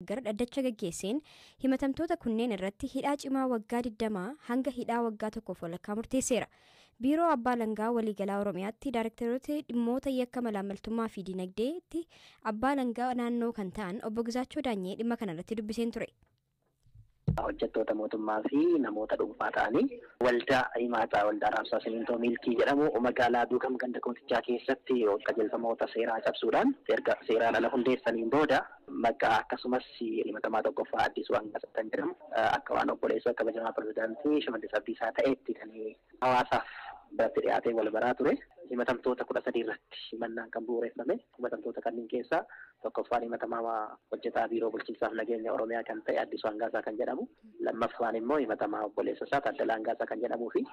Gara dhaddacha gaggeesseen himatamtoota kunneen irratti hidhaa cimaa waggaa 20 hanga hidhaa waggaa 1 walakkaa murteesseera. Biiroo Abbaa Alangaa Waliigalaa Oromiyaatti Daayirektaroota dhimmoota yakka malaammaltummaa fi dinagdeetti Abbaa Alangaa naannoo kan ta'an Obbo Gizaachoo Daanyee dhimma kanarratti dubbiseen ture. Hojjettoota mootummaa fi namoota dhuunfaa ta'anii waldaa himaataa waldaa raabsaa simintoo Miilkii jedhamu magaalaa Duukam ganda Kootichaa keessatti qajeelfamoota seeraa cabsuudhaan erga seeraan ala hundeessaniin booda maqaa akkasumas himatamaa tokkoffaa Addisuu Hangaasa kan jedhamu akka waan obboleessa kabajamaa pirezidaantii Shimallis Abdiisaa ta'etti kan hawaasaaf biratti dhiyaatee wal baraa ture. Himatamtoota 13 irratti himannaan kan bu'uureffame. Himatamtoota kanneen keessaa tokkoffaan himatamaa hojjetaa biiroo bulchiinsaaf nageenya Oromiyaa kan ta'e Addisuu Hangaasaa kan jedhamu, lammaffaan immoo himatamaa obboleessa isaa Taaddalaa Hangaasaa kan jedhamuu fi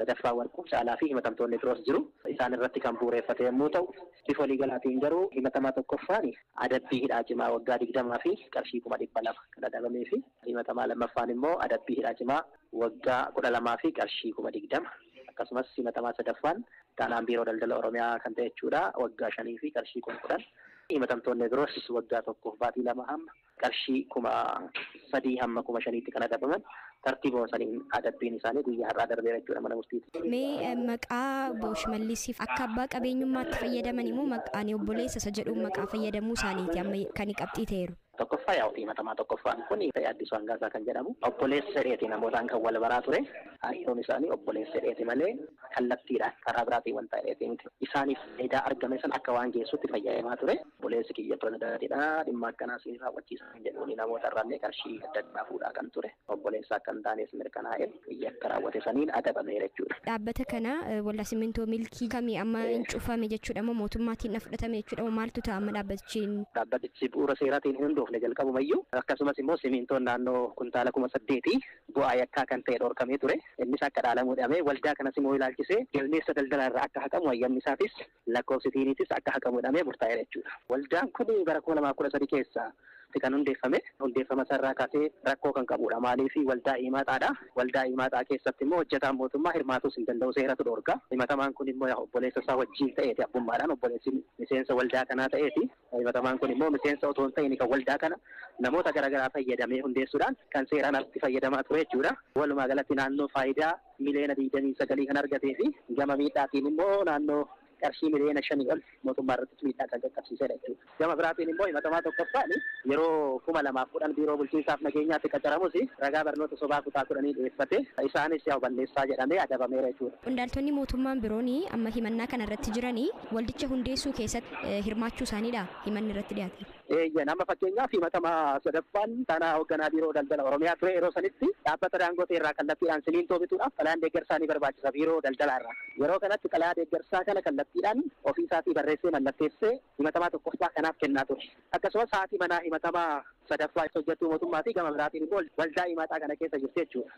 sadaffaa Warquu Caalaa fi himatamtoonni biroos jiru. Isaan irratti kan bu'uureffate yommuu ta'u, bifa waliigalaatiin garuu himatamaa tokkoffaan adabbii hidhaa cimaa waggaa 20 fi qarshii 200,000 kan adabamee fi himatamaa lammaffaan immoo adabbii hidhaa cimaa waggaa 12 fi qarshii 20,000, akkasumas himatamaa sadaffaan taanaan biiroo daldala Oromiyaa kan ta'e jechuudha waggaa 5 fi qarshii 10,000. Himatamtoonni biroos waggaa 1 baatii 2 hamma qarshii 3,000 hamma 5,000tti kan adabaman tartiibuma saniin adabbiin isaanii guyyaa har'aa darbeera jechuudha mana murtiitti. Mee maqaa Obbo Shimallisiif akka abbaa qabeenyummaatti fayyadaman immoo maqaan obboleessa isa jedhuun maqaa fayyadamuu isaaniiti amma kan qabxii ta'eeru. Tokkoffaa yaa'u himatamaa tokkoffaan kun Addisuu Hangaasaa kan jedhamu obboleessa jedheeti namootaan kan wal baraa ture. Hariiroon isaanii obboleessa jedheeti malee kallattiidhaan karaa biraatiin wanta jedheeti miti. Isaaniif faayidaa argame san akka waan geessutti fayyadamaa ture. Obboleessi kiyya pirezidaantiidha dhimma akkanaa siin raawwachiisan jedhuun namoota irraallee qarshii adda addaa fuudhaa kan ture. Obboleessa akka hin taanes mirkanaa'e yakka raawwate saniin adabameera jechuudha. Dhaabbata kana waldaa simintoo Milkii kamii amma hin cufame jechuudha moo mootummaatiin na fudhatame jechuudha moo maaltu ta'a amma dhaabbatichi? Dhaabbatichi bu'uura seeraatiin hin hundoofne jalqabumayyuu, akkasumas immoo simintoon naannoo kuntaala 8,000 bu'aa yakkaa kan ta'e dhorkamee ture. Innis akka dhaalamu jedhamee waldaa kanas immoo ilaalchisee galmeessa daldalaa irraa akka haqamu, hayyamni isaatis lakkoofsi tiiniitis akka haqamu jedhamee murtaa'eera jechuudha. Waldaan kun bara 2013 keessa kan hundeeffame, hundeeffama sarraa kaasee rakkoo kan qabudha. Maaliif waldaa himaataadha. Waldaa himaataa keessatti immoo hojjetaan mootummaa hirmaatus hin danda'u, seeratu dhorka. Himatamaan kun immoo obboleessa isaa wajjin ta'eeti abbummaadhaan obboleessi miseensa waldaa kanaa ta'eeti. Himatamaan kun immoo miseensa otoo hin ta'in kan waldaa kana namoota garaagaraa fayyadamee hundeessuudhaan kan seeraan alatti fayyadamaa ture jechuudha. Walumaa galatti naannoo faayidaa miliyoona 29 kan argatee fi gama miidhaatiin immoo naannoo qarshii miliyoona 5 ol mootummaa irratti miidhaa kan qaqqabsiisedha jechuudha. Gama biraatiin immoo himatamaa tokkoffaan yeroo 2010 biiroo bulchiinsaaf nageenyaatti qacaramus ragaa barnoota sobaa kutaa 10 dhiyeeffate, isaanis yaa balleessaa jedhamee adabameera jechuudha. Qondaaltonni mootummaan biroon amma himannaa kana irratti jiranii waldicha hundeessuu keessatti hirmaachuu isaaniidha himanni irratti dhiyaate. Eeyyan, amma fakkeenyaaf himatamaa sadaffaan taanaa hoogganaa biiroo daldala Oromiyaa ture. Yeroo sanitti dhaabbata Daangotee irraa kallattiidhaan simintoo bituudhaaf xalayaan deeggarsaa ni barbaachisa biiroo daldalaa irraa. Yeroo kanatti xalayaa deeggarsaa kana kallattiidhaan ofii isaatii barreessee mallatteessee himatamaa tokkoffaa kanaaf kennaa ture. Akkasumas haati manaa himatamaa sadaffaa hojjettuu mootummaa fi gama biraatiin immoo waldaa himaataa kana keessa jirti jechuudha.